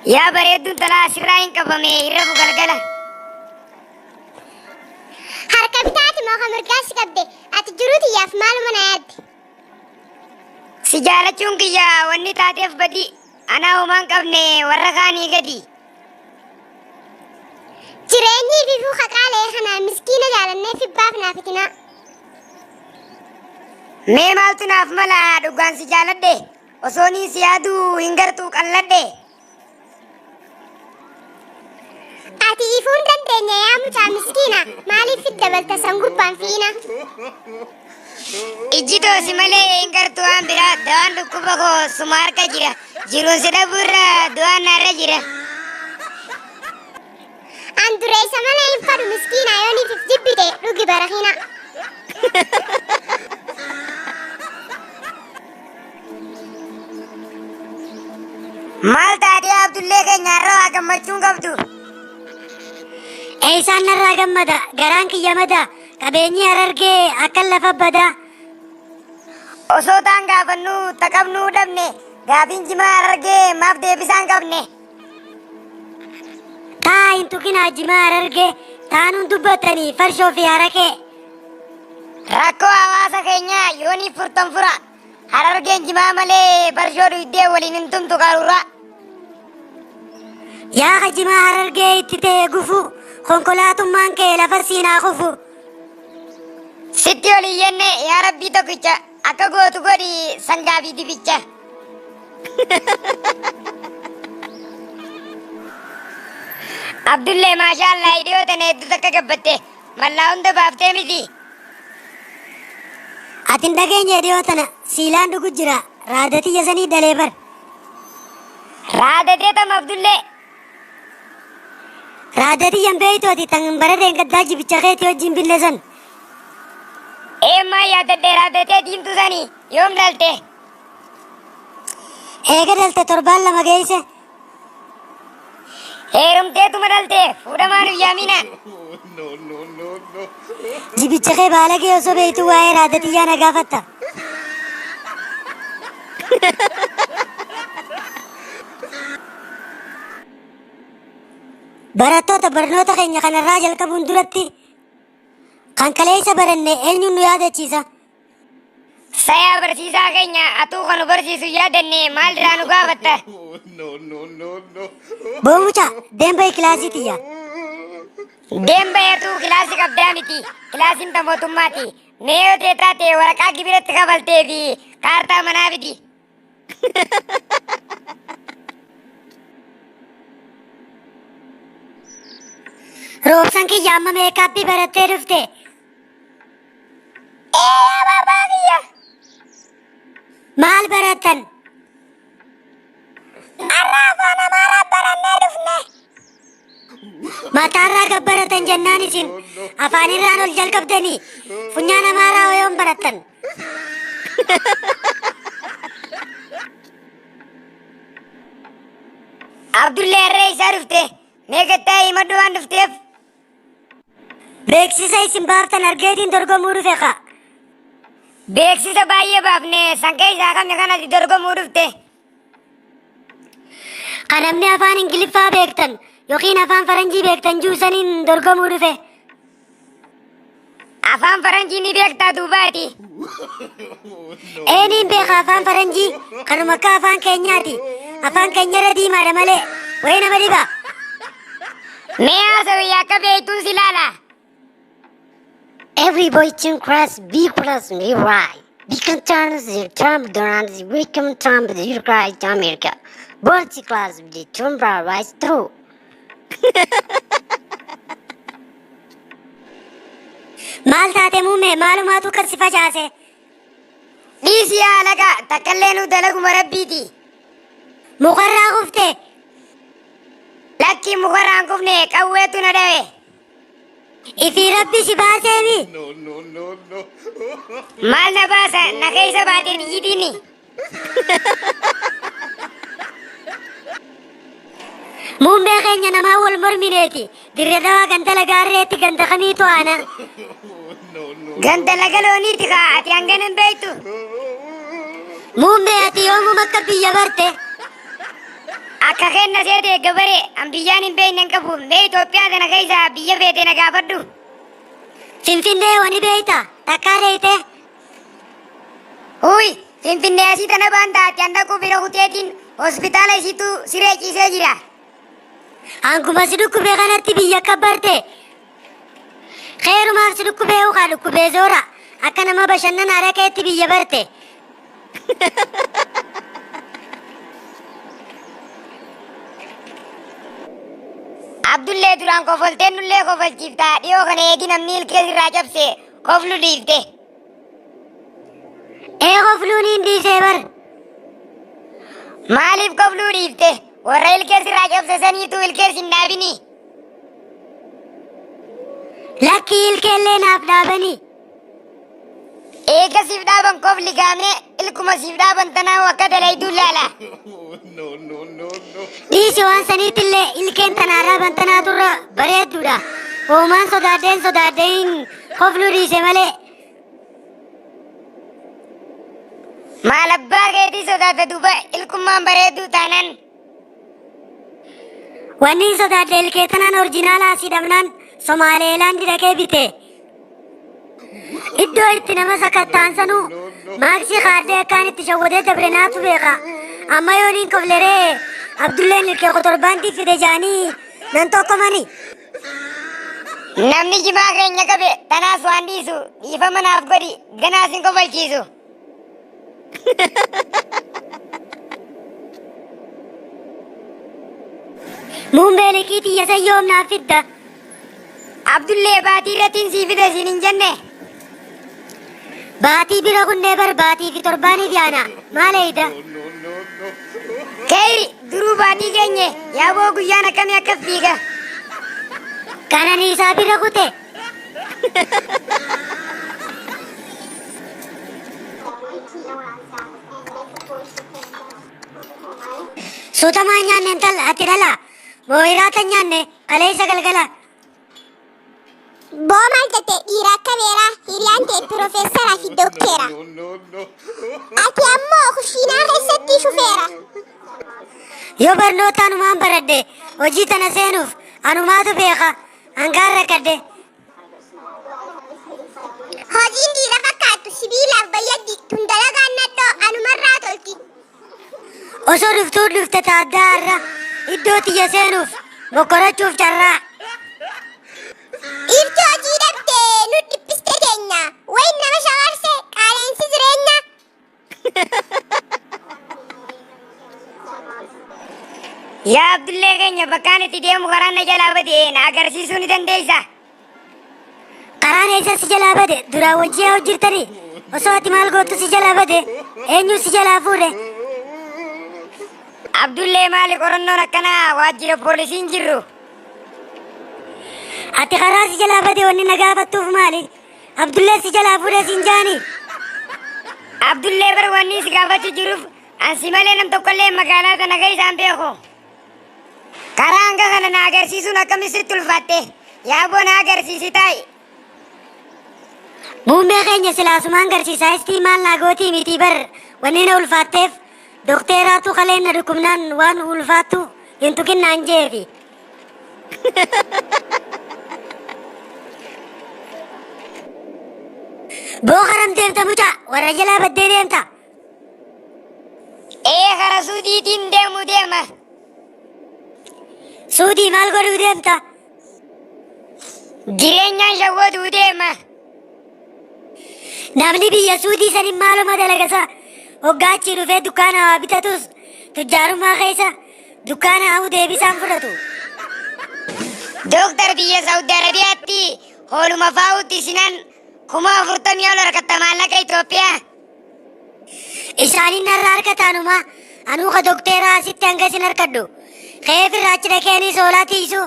Yaa bareedduun talaa sirraa hin qabame hin rafu galgala. Harka bitaati moo ka mirgaa si qabde ati jiruu tiyyaaf maaluma na yaadde. Si jaalachuun kiyya wanni taateef badii anaa homaan qabne warra kaanii gadi. Jireenyi ififuu haqaalee kanaa miskiina jaalannee fibbaaf naa fitinaa. Mee maaltu naaf mala dhugaan si jaaladhe osoo niin si yaaduu hin gartuu qalladhe. Ati ifuu hin dandeenye yaa mucaa miskiina maaliif dabalta san gubbaan fiina. Ijji toosi malee hin gartuu waan biraa dawaan dhukkuba koo suma harka jira jiruun si dhabuu irra du'aan narra jira. An dureessa malee hin fadhu miskiina yoo niif if jibbite dhugi barakina. Maal taatee Abdullee keenya har'a waa gammachuun qabdu? Eeysaan narraa gammada garaan kiyya mada qabeenyi harargee akkan lafa bada. Osoo taan gaafannu taqabnuu dhabne gaafiin jimaa harargee maaf deebisaan qabne. Taa hin tuqinaa jimaa harargee taanuun dubbattanii farshoo fi harakee. Rakkoo hawaasa keenyaa yooniif furtan fura. Harargeen jimaa malee farshoo dhuydee waliin hin tumtu qaruura. Yaa jimaa harargee itti ta'e gufu konkolaatummaan kee lafa siinaa kufu. Sitti ol iyyenne yaa rabbii tokkicha akka gootu godhi sangaa fi dibicha. Abdullee maashaa Allah dhiyoo tana hedduu takka gabbatte mallaa hunda baaftee miti. Ati hin dhageenye dhiyoo tana siilaan dhugu jira raadatiyya sanii dhalee bar. Raadatee tam Abdullee. Raadatiyyan beeytu ati tan bara deengaddaa jibicha keetii wajjin bille san. Eemmaa yaadadhe raadatee diimtuu sanii yoom dhalte? Eega dhalte torbaan lama geeyse. Heerumteetuma dhalte fuudhamaan yaamina. No, no, no, no. Jibicha kee baalagee osoo beeytu waa'ee raadatiyyaa na gaafatta. Barattoota barnoota keenya kanarraa jalqabuun duratti kan kaleessa baranne eenyuun nu yaadachiisa? Sayaa barsiisaa keenya atuu kan nu barsiisu yaadanne maal irraa nu gaafatta? No, no, no, no. Boomucha deemba'i kilaasii tiyya. Deemba'i atuu kilaasii qabdaa miti. Kilaasiin ta mootummaati. Mee yoo ta'e taate waraqaa gibiratti kafaltee fi kaartaa manaa fidi. Roobsan kiyya amma meekaappii barattee dhufte. Ee yaa baabaa kiyya. Maal barattan? Har'a afaan Amaaraa barannee dhufne. Mataarraa gabbaratan jennaan isin afaanirraan ol jalqabdanii funyaan amaaraa hoyoon barattan. Abdullee harree isaa dhufte. Mee gattaa himadhu waan dhufteef. Beeksisa isin baaftan argeetiin dorgomuu dhufe kaa. Beeksisa baay'ee baafne san keessaa kami kanatti dorgomuu dhufte. Kan namni afaan Ingiliffaa beektan yookiin afaan Faranjii beektan juusaniin dorgomuu dhufe. Afaan Faranjii ni beektaa duubaati. Eeniin beeka afaan Faranjii kanuma akka afaan keenyaati. Afaan keenyarra diimaadha malee wayii nama dhiba. Mee haasawii akka beektuun si ilaala. Every boy in class B plus me right. Become turns the term Donald welcome Trump the Christ America. Both class the Trump right through. Maal taate muummee maalumaatu kan si facaase? Dhiisi yaa alaqa takkallee nu dalaguma rabbiiti. Mukarraa kufte. Lakki mukarraan kufne qawweetu na dhawe. Ifii rabbi si baaseemi. No, no, no, no. Maal na baasa na keessa baatee xiyyiitiini. Muummee keenya namaa wal mormineeti. Dirre dawaa ganda lagaarreetti ganda kamiitu aana. No, no. Ganda laga looniiti kaa ati hangana hin beektu. Muummee ati yoomuma akka biyya barte. Akka Akka kenna seete gabaree an biyyaan hin beekne hin qabu. Mee Itoophiyaa tana keessa biyya feete na gaafadhu. Finfinnee wani beeyta takkaa deeyte. Huy, Finfinnee asii tana baan taate an dhaquu bira kuteetiin hospitaala isiitu siree ciisee jira. Hanguma si dhukkubee kanatti biyya akka barte. Xeerumaaf si dhukkubee ukaa dhukkubee zoora. Akka nama bashannanaa dhaqeetti biyya barte. Abdullee duraan kofolteen nullee kofalchiifta dhiyoo kana eegi namni ilkee sirraa cabse koflu dhiifte. Ee kofluun hin dhiisee bar. Maaliif kofluu dhiifte? Warra ilkee sirraa cabse saniitu ilkee sin dhaabini. Lakkii ilkeellee naaf dhaabanii. Eega siif dhaaban kofli gaamee ilkuma siif dhaaban tanaa akka dalayduu laala. No, no, no, no. Dhiisi waan saniitillee ilkeen tanaa dhaaban tanaa turra bareedduudha. Hoomaan sodaadheen sodaadheen kofluu dhiise malee. Maal abbaa keetii sodaata duuba ilkummaan bareedduu taanaan. Wanni hin sodaadhe ilkee tanaan orjinaalaa asii dhabnaan Somaaleelaandi dhaqee bite. Iddoo itti nama sakatta'an sanuu maaksii kaardee akkaan itti shawwadee dabre naatu beeka. Amma yoon hin kofleree Abdulleen ilkee kotorbaantii fide jaanii nan tokkomani. Namni jimaa keenya qabe tanaas waan dhiisu dhiifama naaf godhi ganaas hin kofalchiisu. Muummee liqii tiyya san yoom naaf fidda? Abdullee baatii irratti hin sii fide siin hin jenne. Baatii bira kunnee bar baatii fi torbaaniif yaana. Maal eeyda? No, no, no. Keeyri duruu baatii geenye yaaboo guyyaan akkamii akka fiiga. Kananiisaa bira kute. Suutamaa nyaanne intal ati dhala. Mooyiraata nyaanne kaleessa galgala. Boo maal jette dhiira akka beeraa hiriyaan ta'e piroofeesaraa fi dookteera. No, no, no. Ati ammoo kushiinaa keessatti shufeera. Yoo barnoota anumaan baradhe hojii tana seenuuf anumaatu beeka hangaan rakkadhe. Hojiin dhiira fakkaattu sibiilaaf bayyaddi tun dalagaan nadhoo anumarraa tolti. Osoo dhuftuu dhufte taaddaa har'a iddoo tiyya seenuuf mokkorachuuf carraa. Dhiirti hojii dhabdee nu dhiphiste keenya. Wayi nama shamarse qaala'insi jireenya. Yaa Abdullee keenya bakkaan itti deemu karaan na jalaa bade na agarsiisuu ni dandeessa. Karaan eessa si jalaa bade duraan wajjii haa hojjettanii osoo ati maal gootu si jalaa bade eenyu si jalaa fuudhe. Abdullee maali qorannoon akkanaa waajjira poolisiin jirru? Ati karaa si jalaa bade wanni na gaafattuuf maali? Abdullee si jalaa fuudhe siin jaani. Abdullee bar wanni si gaafachuu jiruuf ansi malee nam tokkollee magaalaa tana keessa hin beeku. Karaa hanga kana na agarsiisuun akkamitti sitti ulfaatte? Yaaboo na agarsiisi taa'i. Muummee keenya silaasumaan garsiisaa istii maal naa gootii miti bar wanni na ulfaatteef dokteeraatu kaleen na dhukkubnaan waan ulfaattu hin tuqinnaan jeefi. Boo karam deemta mucaa warra jalaa baddee deemta. Ee kara suudiitiin deemu deema. Suudii maal godhuu deemta? Jireenyaan shawwaduu deema. Namni biyya suudii sanin maaluma dalagasa hoggaachii dhufee dukkaana waa bitatus tujjaarummaa keessa dukkaana hau deebisaan fudhatu. Dooktar biyya Saudi Arabiyaatti hooluma faa'utti sinan 40,000 ol harkatta maallaqa Itoophiyaa. Isaanin narra harka taanuma anuu ka dokteeraa asitti hanga isin harkadhu. Ka'eef irraa achi dhaqeenii soolaa tiisu.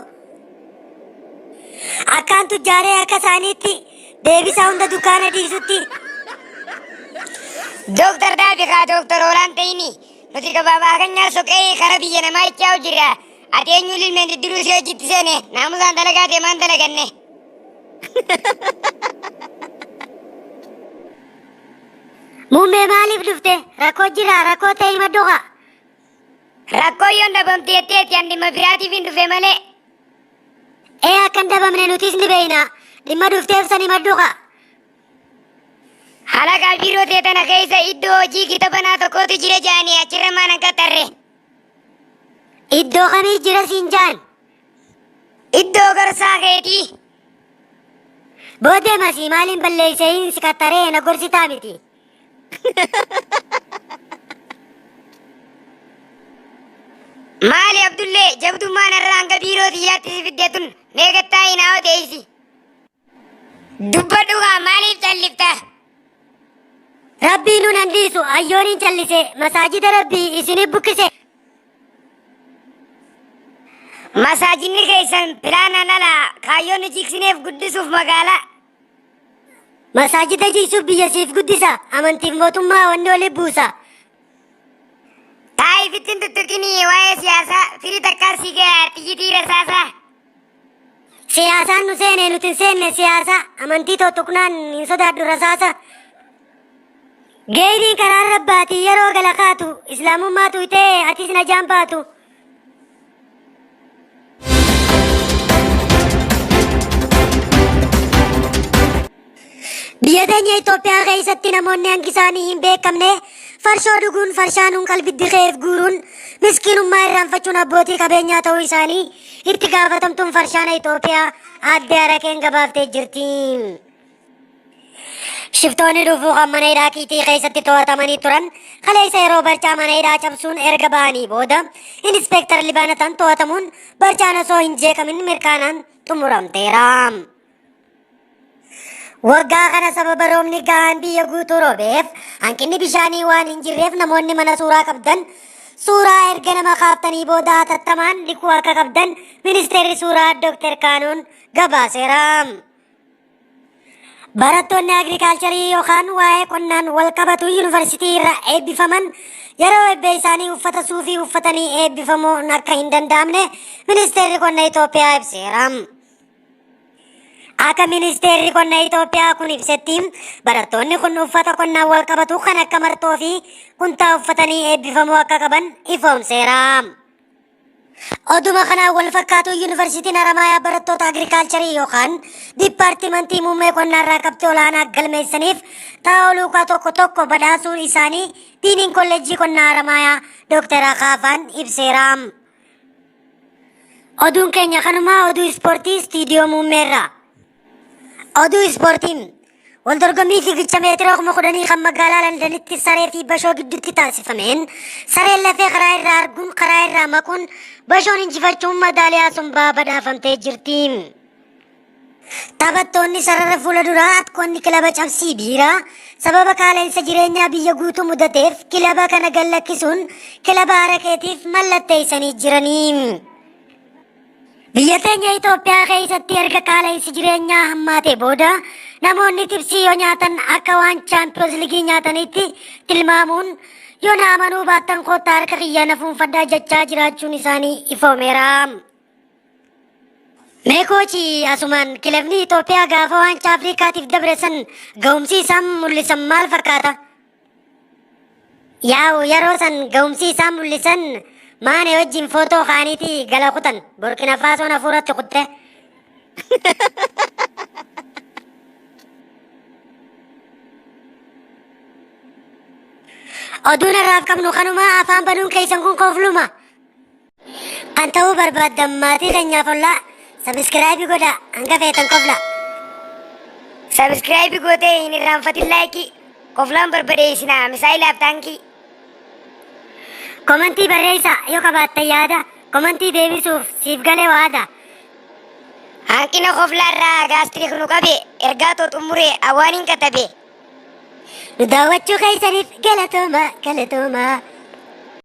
Akkaan tujjaaree akka isaaniitti deebisaa hunda dukkaana dhiisutti. Dooktar Daabi kaa dooktar Hoolaan ta'ini nuti gabaabaa keenyaa soqee kara biyya namaa ichaa jirra. Ati eenyu ilmeen diddiruu si hojiitti seene naamusaan dalagaa deemaan dalaganne. Muummee maaliif dhufte? Rakkoo jira rakkoo ta'e himadhu kaa. Rakkoo yoon dhabamte jetteeti an dhimma biraatiif hin dhufe malee. Ee akkan dhabamne nutis ni beeyna. Dhimma dhufteef san himadhu kaa. Halaqaa biiroo tee tana keessa iddoo hojii kitabanaa tokkotu jira jaanii achirra maan hin qaxarre. Iddoo kamii jira siin jaan? Iddoo gorsaa keetii. Boodee masii maaliin balleessee hin si qaxaree na gorsitaa miti. Maali Abdullee jabdummaan irraa hanga biiroo xiyyaatti si fidde tun mee gattaa'i naa odeessi. Dubbadhu kaa maaliif callifta? Rabbii nun handiisu ayyooniin callise masaajida rabbii isinif bukkise. Masaajinni keessan pilaanaan ala kaayyoon nu jiksineef guddisuuf magaalaa. Masaajida jigsuuf biyya siif guddisa amantiif mootummaa wanni oli buusa. Taa'i fittin tuttuqinii waa'ee siyaasaa firii takkaa si gahaa xiyyitii rasaasaa. Siyaasaan nu seene nuti hin seenne siyaasa amantii tuttuqnaan hin sodaadhu rasaasa. Geeyriin karaa rabbaati yeroo gala kaatu islaamummaa tuytee atis najaan baatu. Biyya teenya Itoophiyaa keessatti namoonni hangi isaanii hin beekamne farshoo dhuguun farshaanuun qalbiddi keef guuruun miskiinummaa irraanfachuun abbootii qabeenyaa ta'uu isaanii itti gaafatamtuun farshaana Itoophiyaa aadde Arakeen gabaaftee jirti. Shiftoonni dhufuu kan mana hidhaa Kiitii keessatti to'atamanii turan kaleessa yeroo barcaa mana hidhaa cabsuun erga ba'anii booda Inispeektar Libaanataan to'atamuun barcaan osoo hin jeeqamin mirkaanaan xumuramteera. Waggaa kana sababa roobni gahaan biyya guutuu roobeef hanqinni bishaanii waan hin jirreef namoonni mana suuraa qabdan suuraa erga nama kaaftanii booda hatattamaan dhiquu akka qabdan ministeerri suuraa Dr. Kaanuun gabaaseera. Barattoonni agirikaalcharii yookaan waa'ee qonnaan wal qabatu yuunivarsiitii irraa eebbifaman yeroo eebba isaanii uffata suufii uffatanii eebbifamuun akka hin danda'amne ministeerri qonna Itoophiyaa ibseera. Akka ministeerri qonna Itoophiyaa kun ibsetti barattoonni kun uffata qonnaan wal qabatu kan akka marxoo fi kuntaa uffatanii eebbifamuu akka qaban ifoomseera. Oduma kanaan wal fakkaatu Yuunivarsiitiin Haramaayaa barattoota agirikaalcharii yookaan diippaartimantii muummee qonnaarraa qabxii olaanaa galmeessaniif xaa'oo luukaa tokko tokko badhaasuun isaanii diiniin kolleejjii qonnaa Haramaayaa Dooktar Akaafaan ibseera. Oduun keenya kanumaa oduu ispoortii istiidiyoo muummeerraa. Oduu ispoortiin waldorgommii fiigicha meetira 10,000 kan magaalaa Landanitti saree fi bashoo gidduutti taasifameen sareen lafee karaa irraa arguun karaa irraa maquun bashoon injifachuun madaaliyaa sombaa badhaafamtee jirti. Taphattoonni sarara fuula duraa atkoonni kilaba cabsii biiraa sababa qaala'insa jireenyaa biyya guutuu mudateef kilaba kana gad lakkisuun kilaba harakeetiif mallatteessanii jiranii. Biyya teenya Itoophiyaa keessatti erga qaala'insi jireenyaa hammaatee booda namoonni xibsii yoo nyaatan akka waan chaampiyoons ligii nyaataniitti tilmaamuun yoo na amanuu baattan koottaa harka kiyya na fuunfadhaa jechaa jiraachuun isaanii ifoomeera. Mee koochi asumaan kilabni Itoophiyaa gaafa waancaa Afrikaatiif dabre san ga'umsi isaan mul'isan maal fakkaata? Yaa'u yeroo san ga'umsi isaan mul'isan maane wajjin footoo kaaniiti gala kutan Burkina Faasoon hafuuratti kutte. Oduun har'aaf qabnu kanuma afaan banuun keessan kun kofluma. Kan ta'uu barbaaddan maatii keenyaaf ollaa sabiskiraayibii godhaa hanga feetan kofla. Sabiskiraayibii gootee hin irraanfatin laayikii. Koflaan barbadeessinaa misaayilaaf taankii. Komantii barreessaa yoo qabaattan yaada komantii deebisuuf siif gale waada. Hanqina koflaarraa gaastiriik nu qabe ergaa too xumuree awaaniin katabe. Nu daawwachuu keessaniif galatooma galatooma.